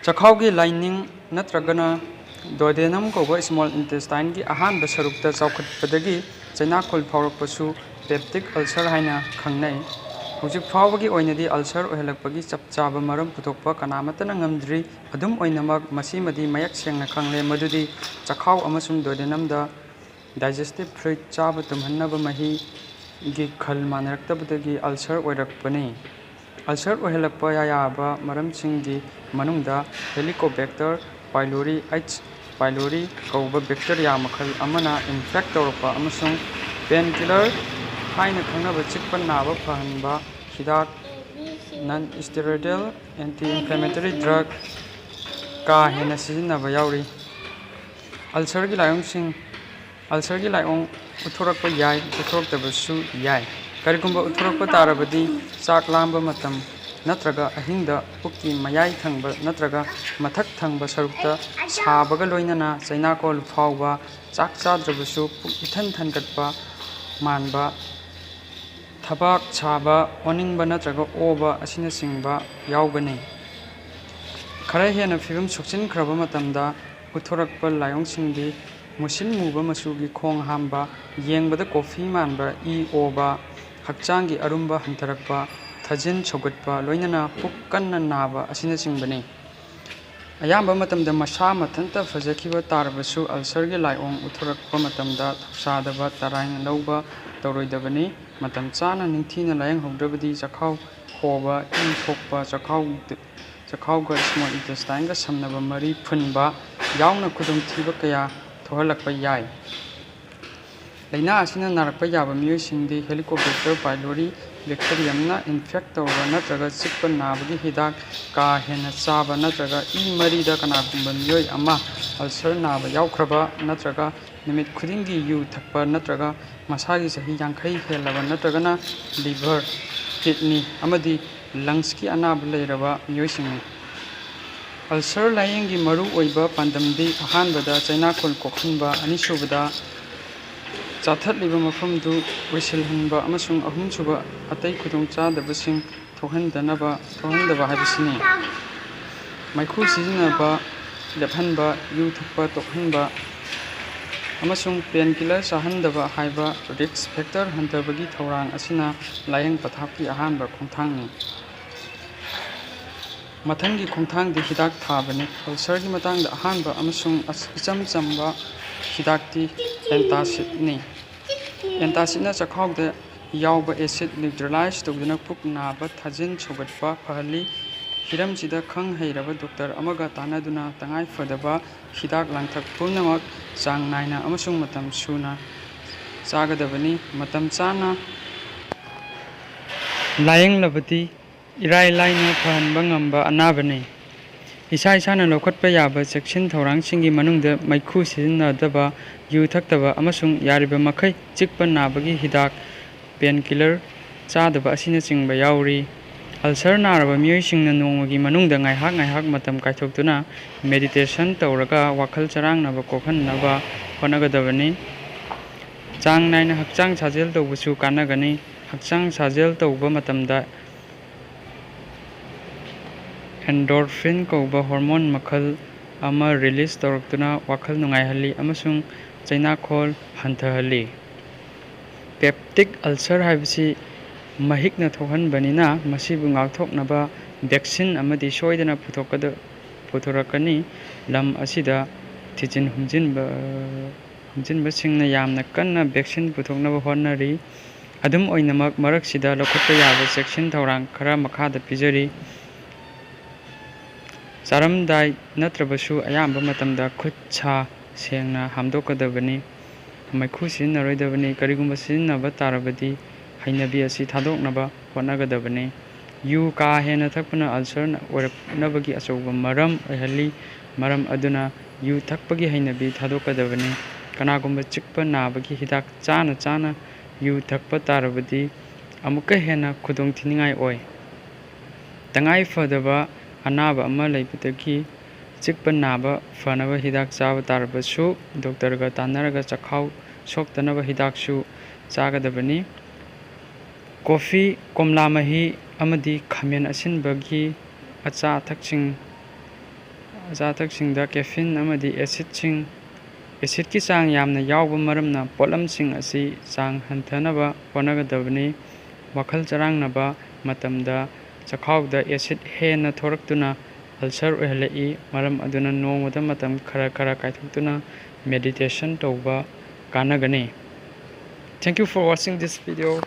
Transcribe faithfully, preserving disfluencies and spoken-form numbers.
ꯆꯈꯥꯎꯒꯤ lining ꯅꯠꯇ꯭ꯔꯒꯅ duodenum ꯀꯧꯕ small intestine ꯒꯤ ꯑꯍꯥꯟꯕ ꯁꯔꯨꯛꯇ ꯆꯥꯎꯈꯠꯄꯗꯒꯤ ꯆꯩꯅꯥꯈꯣꯜ ꯐꯥꯎꯔꯛꯄꯁꯨ peptic ulcer ꯍꯥꯏꯅ ꯈꯪꯅꯩ꯫ ꯍꯧꯖꯤꯛ ꯐꯥꯎꯕꯒꯤ ꯑꯣꯏꯅꯗꯤ ulcer ꯑꯣꯏꯍꯜꯂꯛꯄꯒꯤ ꯆꯞ ꯆꯥꯕ ꯃꯔꯝ ꯄꯨꯊꯣꯛꯄ ꯀꯅꯥꯃꯠꯇꯅ ꯉꯝꯗ꯭ꯔꯤ꯫ ꯑꯗꯨꯝ ꯑꯣꯏꯅꯃꯛ, ꯃꯁꯤꯃꯗꯤ ꯃꯌꯦꯛ ꯁꯦꯡꯅ ꯈꯪꯂꯦ ꯃꯗꯨꯗꯤ ꯆꯈꯥꯎ ꯑꯃꯁꯨꯡ duodenum ꯗ digestive fluid ꯆꯥꯕ ꯇꯨꯝꯍꯟꯅꯕ ꯃꯍꯤꯒꯤ ꯈꯜ ꯃꯥꯟꯅꯔꯛꯇꯕꯗꯒꯤ ulcer ꯑꯣꯏꯔꯛꯄꯅꯤ꯫ Ulcer ꯑꯣꯏꯍꯜꯂꯛꯄ ꯌꯥꯕ ꯃꯔꯝꯁꯤꯡꯒꯤ ꯃꯅꯨꯡꯗ Helicobacter pylori, H. pylori ꯀꯧꯕ bacteria ꯃꯈꯜ ꯑꯃꯅ infect ꯇꯧꯔꯛꯄ ꯑꯃꯁꯨꯡ painkiller ꯍꯥꯏꯅ ꯈꯪꯅꯕ ꯆꯤꯛꯄ ꯅꯥꯕ ꯐꯍꯟꯕ ꯍꯤꯗꯥꯛ, non-steroidal anti-inflammatory drug, ꯀꯥ ꯍꯦꯟꯅ ꯁꯤꯖꯤꯟꯅꯕ ꯌꯥꯎꯔꯤ꯫ Ulcer ꯒꯤ ꯂꯥꯏꯑꯣꯡꯁꯤꯡ꯫ Ulcer ꯒꯤ ꯂꯥꯏꯑꯣꯡ ꯎꯠꯊꯣꯔꯛꯄ ꯌꯥꯏ, ꯎꯠꯊꯣꯔꯛꯇꯕꯁꯨ ꯌꯥꯏ꯫ ꯀꯔꯤꯒꯨꯝꯕ ꯎꯠꯊꯣꯔꯛꯄ ꯇꯥꯔꯕꯗꯤ, ꯆꯥꯛ ꯂꯥꯝꯕ ꯃꯇꯝ ꯅꯠꯇ꯭ꯔꯒ ꯑꯍꯤꯡꯗ ꯄꯨꯛꯀꯤ ꯃꯌꯥꯏ ꯊꯪꯕ ꯅꯠꯇ꯭ꯔꯒ ꯃꯊꯛ ꯊꯪꯕ ꯁꯔꯨꯛꯇ ꯁꯥꯕꯒ ꯂꯣꯏꯅꯅ ꯆꯩꯅꯥꯀꯣꯜ ꯐꯥꯎꯕ, ꯆꯥꯛ ꯆꯥꯗ꯭ꯔꯕꯁꯨ ꯄꯨꯛ ꯏꯊꯟ ꯊꯟꯒꯠꯄ ꯃꯥꯟꯕ, ꯊꯕꯥꯛ ꯁꯥꯕ, ꯑꯣꯅꯤꯡꯕ ꯅꯠꯇ꯭ꯔꯒ ꯑꯣꯕ ꯑꯁꯤꯅꯆꯤꯡꯕ ꯌꯥꯎꯒꯅꯤ꯫ ꯈꯔ ꯍꯦꯟꯅ ꯐꯤꯚꯝ ꯁꯣꯛꯆꯤꯟꯈ꯭ꯔꯕ ꯃꯇꯝꯗ ꯎꯠꯊꯣꯔꯛꯄ ꯂꯥꯏꯑꯣꯡꯁꯤꯡꯗꯤ ꯃꯨꯁꯤꯟ ꯃꯨꯕ ꯃꯆꯨꯒꯤ ꯈꯣꯡ ꯍꯥꯝꯕ, ꯌꯦꯡꯕꯗ ꯀꯣꯐꯤ ꯃꯥꯟꯕ ꯏ ꯑꯣꯕ, ꯍꯛꯆꯥꯡꯒꯤ ꯑꯔꯨꯝꯕ ꯍꯟꯊꯔꯛꯄ, ꯊꯥꯖꯤꯟ ꯁꯧꯒꯠꯄ, ꯂꯣꯏꯅꯅ ꯄꯨꯛ ꯀꯟꯅ ꯅꯥꯕ ꯑꯁꯤꯅꯆꯤꯡꯕꯅꯤ꯫ ꯑꯌꯥꯝꯕ ꯃꯇꯝꯗ ꯃꯁꯥ ꯃꯊꯟꯇ ꯐꯖꯈꯤꯕ ꯇꯥꯔꯕꯁꯨ, ulcer ꯒꯤ ꯂꯥꯏꯑꯣꯡ ꯎꯠꯊꯣꯔꯛꯄ ꯃꯇꯝꯗ ꯊꯧꯁꯥꯗꯕ ꯇꯔꯥꯏꯅ ꯂꯧꯕ ꯇꯧꯔꯣꯏꯗꯕꯅꯤ꯫ ꯃꯇꯝ ꯆꯥꯅ ꯅꯤꯡꯊꯤꯅ ꯂꯥꯏꯌꯦꯡꯍꯧꯗ꯭ꯔꯕꯗꯤ ꯆꯈꯥꯎ ꯍꯣꯕ, ꯏ ꯊꯣꯛꯄ, ꯆꯈꯥꯎ, ꯆꯈꯥꯎꯒ small intestine ꯒ ꯁꯝꯅꯕ ꯃꯔꯤ ꯐꯨꯟꯕ ꯌꯥꯎꯅ ꯈꯨꯗꯣꯡꯊꯤꯕ ꯀꯌꯥ ꯊꯣꯛꯍꯜꯂꯛꯄ ꯌꯥꯏ꯫ ꯂꯥꯏꯅꯥ ꯑꯁꯤꯅ ꯅꯥꯔꯛꯄ ꯌꯥꯕ ꯃꯤꯑꯣꯏꯁꯤꯡꯗꯤ Helicobacter pylori bacterium ꯅ infect ꯇꯧꯔꯕ ꯅꯠꯇ꯭ꯔꯒ ꯆꯤꯛꯄ ꯅꯥꯕꯒꯤ ꯍꯤꯗꯥꯛ ꯀꯥ ꯍꯦꯟꯅ ꯆꯥꯕ ꯅꯠꯇ꯭ꯔꯒ ꯏ ꯃꯔꯤꯗ ꯀꯅꯥꯒꯨꯝꯕ ꯃꯤꯑꯣꯏ ꯑꯃ ulcer ꯅꯥꯕ ꯌꯥꯎꯈ꯭ꯔꯕ ꯅꯠꯇ꯭ꯔꯒ ꯅꯨꯃꯤꯠ ꯈꯨꯗꯤꯡꯒꯤ ꯌꯨ ꯊꯛꯄ ꯅꯠꯇ꯭ꯔꯒ ꯃꯁꯥꯒꯤ ꯆꯍꯤ ꯌꯥꯡꯈꯩ ꯍꯦꯜꯂꯕ ꯅꯠꯇ꯭ꯔꯒꯅ liver, kidney ꯑꯃꯗꯤ lungs ꯀꯤ ꯑꯅꯥꯕ ꯂꯩꯔꯕ ꯃꯤꯑꯣꯏꯁꯤꯡꯅꯤ꯫ Ulcer ꯂꯥꯏꯌꯦꯡꯒꯤ ꯃꯔꯨ ꯑꯣꯏꯕ ꯄꯥꯟꯗꯝꯗꯤ ꯑꯍꯥꯟꯕꯗ ꯆꯩꯅꯥꯈꯣꯜ ꯀꯣꯛꯍꯟꯕ, ꯑꯅꯤꯁꯨꯕꯗ ꯆꯥꯊꯠꯂꯤꯕ ꯃꯐꯝꯗꯨ ꯑꯣꯏꯁꯤꯜꯍꯟꯕ ꯑꯃꯁꯨꯡ ꯑꯍꯨꯝꯁꯨꯕ ꯑꯇꯩ ꯈꯨꯗꯣꯡꯆꯥꯗꯕꯁꯤꯡ ꯊꯣꯛꯍꯟꯗꯅꯕ, ꯊꯣꯛꯍꯟꯗꯕ ꯍꯥꯏꯕꯁꯤꯅꯤ꯫ ꯃꯩꯈꯨ ꯁꯤꯖꯤꯟꯅꯕ ꯂꯦꯞꯍꯟꯕ, ꯌꯨ ꯊꯛꯄ ꯇꯣꯛꯍꯟꯕ ꯑꯃꯁꯨꯡ ꯄꯦꯟꯀꯤꯂꯔ ꯆꯥꯍꯟꯗꯕ ꯍꯥꯏꯕ ꯔꯤꯁ꯭ꯛ ꯐꯦꯛꯇꯔ ꯍꯟꯊꯕꯒꯤ ꯊꯧꯔꯥꯡ ꯑꯁꯤꯅ ꯂꯥꯌꯦꯡ ꯄꯊꯥꯞꯀꯤ ꯑꯍꯥꯟꯕ ꯈꯣꯡꯊꯥꯡꯅꯤ꯫ ꯃꯊꯪꯒꯤ ꯈꯣꯡꯊꯥꯡꯗꯤ ꯍꯤꯗꯥꯛ ꯊꯥꯕꯅꯤ꯫ ꯑꯜꯁꯔꯒꯤ ꯃꯇꯥꯡꯗ ꯑꯍꯥꯟꯕ ꯑꯃꯁꯨꯡ ꯑꯁ-, ꯏꯆꯝ ꯆꯝꯕ ꯍꯤꯗꯥꯛꯇꯤ ꯑꯦꯟꯇꯥꯁꯤꯠꯅꯤ꯫ ꯑꯦꯟꯇꯥꯁꯤꯠꯅ ꯆꯈꯥꯎꯗ ꯌꯥꯎꯕ ꯑꯦꯁꯤꯗ ꯅ꯭ꯌꯨꯇ꯭ꯔꯦꯂꯥꯏꯖ ꯇꯧꯗꯨꯅ ꯄꯨꯛ ꯅꯥꯕ ꯊꯥꯖꯤꯟ ꯁꯧꯒꯠꯄ ꯐꯍꯜꯂꯤ꯫ ꯍꯤꯔꯝꯁꯤꯗ ꯈꯪ ꯍꯩꯔꯕ ꯗꯣꯛꯇꯔ ꯑꯃꯒ ꯇꯥꯟꯅꯗꯨꯅ ꯇꯉꯥꯏ ꯐꯗꯕ ꯍꯤꯗꯥꯛ ꯂꯥꯡꯊꯛ ꯄꯨꯝꯅꯃꯛ ꯆꯥꯡ ꯅꯥꯏꯅ ꯑꯃꯁꯨꯡ ꯃꯇꯝ ꯁꯨꯅ ꯆꯥꯒꯗꯕꯅꯤ꯫ ꯃꯇꯝ ꯆꯥꯅ ꯂꯥꯌꯦꯡꯂꯕꯗꯤ ꯏꯔꯥꯏ ꯂꯥꯏꯅ ꯐꯍꯟꯕ ꯉꯝꯕ ꯑꯅꯥꯕꯅꯤ꯫ ꯏꯁꯥ ꯏꯁꯥꯅ ꯂꯧꯈꯠꯄ ꯌꯥꯕ ꯆꯦꯛꯁꯤꯟ ꯊꯧꯔꯥꯡꯁꯤꯡꯒꯤ ꯃꯅꯨꯡꯗ ꯃꯩꯈꯨ ꯁꯤꯖꯤꯟꯅꯗꯕ, ꯌꯨ ꯊꯛꯇꯕ ꯑꯃꯁꯨꯡ ꯌꯥꯔꯤꯕ ꯃꯈꯩ ꯆꯤꯛꯄ ꯅꯥꯕꯒꯤ ꯍꯤꯗꯥꯛ, ꯄꯦꯟꯀꯤꯂꯔ ꯆꯥꯗꯕ ꯑꯁꯤꯅꯆꯤꯡꯕ ꯌꯥꯎꯔꯤ꯫ ꯑꯜꯁꯔ ꯅꯥꯔꯕ ꯃꯤꯑꯣꯏꯁꯤꯡꯅ ꯅꯣꯡꯃꯒꯤ ꯃꯅꯨꯡꯗ ꯉꯥꯏꯍꯥꯛ ꯉꯥꯏꯍꯥꯛ ꯃꯇꯝ ꯀꯥꯏꯊꯣꯛꯇꯨꯅ ꯃꯦꯗꯤꯇꯦꯁꯟ ꯇꯧꯔꯒ ꯋꯥꯈꯜ ꯆꯔꯥꯡꯅꯕ ꯀꯣꯛꯍꯟꯅꯕ ꯍꯣꯠꯅꯒꯗꯕꯅꯤ꯫ ꯆꯥꯡ ꯅꯥꯏꯅ ꯍꯛꯆꯥꯡ ꯁꯥꯖꯦꯜ ꯇꯧꯕꯁꯨ ꯀꯥꯟꯅꯒꯅꯤ꯫ ꯍꯛꯆꯥꯡ ꯁꯥꯖꯦꯜ ꯇꯧꯕ ꯃꯇꯝꯗ ꯑꯦꯟꯗꯣꯔꯐꯤꯟ ꯀꯧꯕ ꯍꯣꯔꯃꯣꯟ ꯃꯈꯜ ꯑꯃ ꯔꯤꯂꯤꯖ ꯇꯧꯔꯛꯇꯨꯅ ꯋꯥꯈꯜ ꯅꯨꯡꯉꯥꯏꯍꯜꯂꯤ ꯑꯃꯁꯨꯡ ꯆꯩꯅꯥꯈꯣꯜ ꯍꯟꯊꯍꯜꯂꯤ꯫ ꯄꯦꯞꯇꯤꯛ ꯑꯜꯁꯔ ꯍꯥꯏꯕꯁꯤ ꯃꯍꯤꯛꯅ ꯊꯣꯛꯍꯟꯕꯅꯤꯅ, ꯃꯁꯤꯕꯨ ꯉꯥꯛꯊꯣꯛꯅꯕ ꯚꯦꯛꯁꯤꯟ ꯑꯃꯗꯤ ꯁꯣꯏꯗꯅ ꯄꯨꯊꯣꯛꯀꯗ-, ꯄꯨꯊꯣꯔꯛꯀꯅꯤ꯫ ꯂꯝ ꯑꯁꯤꯗ ꯊꯤꯖꯤꯟ ꯍꯨꯝꯖꯤꯟꯕ, ꯍꯨꯝꯖꯤꯟꯕꯁꯤꯡꯅ ꯌꯥꯝꯅ ꯀꯟꯅ ꯚꯦꯛꯁꯤꯟ ꯄꯨꯊꯣꯛꯅꯕ ꯍꯣꯠꯅꯔꯤ꯫ ꯑꯗꯨꯝ ꯑꯣꯏꯅꯃꯛ, ꯃꯔꯛꯁꯤꯗ ꯂꯧꯈꯠꯄ ꯌꯥꯕ ꯆꯦꯛꯁꯤꯟ ꯊꯧꯔꯥꯡ ꯈꯔ ꯃꯈꯥꯗ ꯄꯤꯖꯔꯤ꯫ ꯆꯥꯔꯝꯗꯥꯏ ꯅꯠꯇ꯭ꯔꯕꯁꯨ ꯑꯌꯥꯝꯕ ꯃꯇꯝꯗ ꯈꯨꯠ ꯁꯥ ꯁꯦꯡꯅ ꯍꯥꯝꯗꯣꯛꯀꯗꯕꯅꯤ꯫ ꯃꯩꯈꯨ ꯁꯤꯖꯤꯟꯅꯔꯣꯏꯗꯕꯅꯤ꯫ ꯀꯔꯤꯒꯨꯝꯕ ꯁꯤꯖꯤꯟꯅꯕ ꯇꯥꯔꯕꯗꯤ, ꯍꯩꯅꯕꯤ ꯑꯁꯤ ꯊꯥꯗꯣꯛꯅꯕ ꯍꯣꯠꯅꯒꯗꯕꯅꯤ꯫ ꯌꯨ ꯀꯥ ꯍꯦꯟꯅ ꯊꯛꯄꯅ ꯑꯜꯁꯔ ꯑꯣꯏꯔꯛꯅꯕꯒꯤ ꯑꯆꯧꯕ ꯃꯔꯝ ꯑꯣꯏꯍꯜꯂꯤ꯫ ꯃꯔꯝ ꯑꯗꯨꯅ ꯌꯨ ꯊꯛꯄꯒꯤ ꯍꯩꯅꯕꯤ ꯊꯥꯗꯣꯛꯀꯗꯕꯅꯤ꯫ ꯀꯅꯥꯒꯨꯝꯕ ꯆꯤꯛꯄ ꯅꯥꯕꯒꯤ ꯍꯤꯗꯥꯛ ꯆꯥꯅ ꯆꯥꯅ ꯌꯨ ꯊꯛꯄ ꯇꯥꯔꯕꯗꯤ, ꯑꯃꯨꯛꯀ ꯍꯦꯟꯅ ꯈꯨꯗꯣꯡꯊꯤꯅꯤꯡꯉꯥꯏ ꯑꯣꯏ꯫ ꯇꯉꯥꯏ ꯐꯗꯕ ꯑꯅꯥꯕ ꯑꯃ ꯂꯩꯕꯗꯒꯤ ꯆꯤꯛꯄ ꯅꯥꯕ ꯐꯅꯕ ꯍꯤꯗꯥꯛ ꯆꯥꯕ ꯇꯥꯔꯕꯁꯨ, ꯗꯣꯛꯇꯔꯒ ꯇꯥꯟꯅꯔꯒ ꯆꯈꯥꯎ ꯁꯣꯛꯇꯅꯕ ꯍꯤꯗꯥꯛꯁꯨ ꯆꯥꯒꯗꯕꯅꯤ꯫ ꯀꯣꯐꯤ, ꯀꯣꯝꯂꯥ ꯃꯍꯤ ꯑꯃꯗꯤ ꯈꯥꯃꯦꯟ ꯑꯁꯤꯟꯕꯒꯤ ꯑꯆꯥ ꯑꯊꯛꯁꯤꯡ ꯑꯆꯥ ꯑꯊꯛꯁꯤꯡꯗ caffeine ꯑꯃꯗꯤ acidꯁꯤꯡ, acidꯀꯤ ꯆꯥꯡ ꯌꯥꯝꯅ ꯌꯥꯎꯕ ꯃꯔꯝꯅ ꯄꯣꯠꯂꯝꯁꯤꯡ ꯑꯁꯤ ꯆꯥꯡ ꯍꯟꯊꯅꯕ ꯍꯣꯠꯅꯒꯗꯕꯅꯤ꯫ ꯋꯥꯈꯜ ꯆꯔꯥꯡꯅꯕ ꯃꯇꯝꯗ ꯆꯈꯥꯎꯗ acid ꯍꯦꯟꯅ ꯊꯣꯔꯛꯇꯨꯅ ulcer ꯑꯣꯏꯍꯜꯂꯛꯏ꯫ ꯃꯔꯝ ꯑꯗꯨꯅ ꯅꯣꯡꯃꯗ ꯃꯇꯝ ꯈꯔ ꯈꯔ ꯀꯥꯏꯊꯣꯛꯇꯨꯅ meditation ꯇꯧꯕ ꯀꯥꯟꯅꯒꯅꯤ꯫ Thank you for watching this video.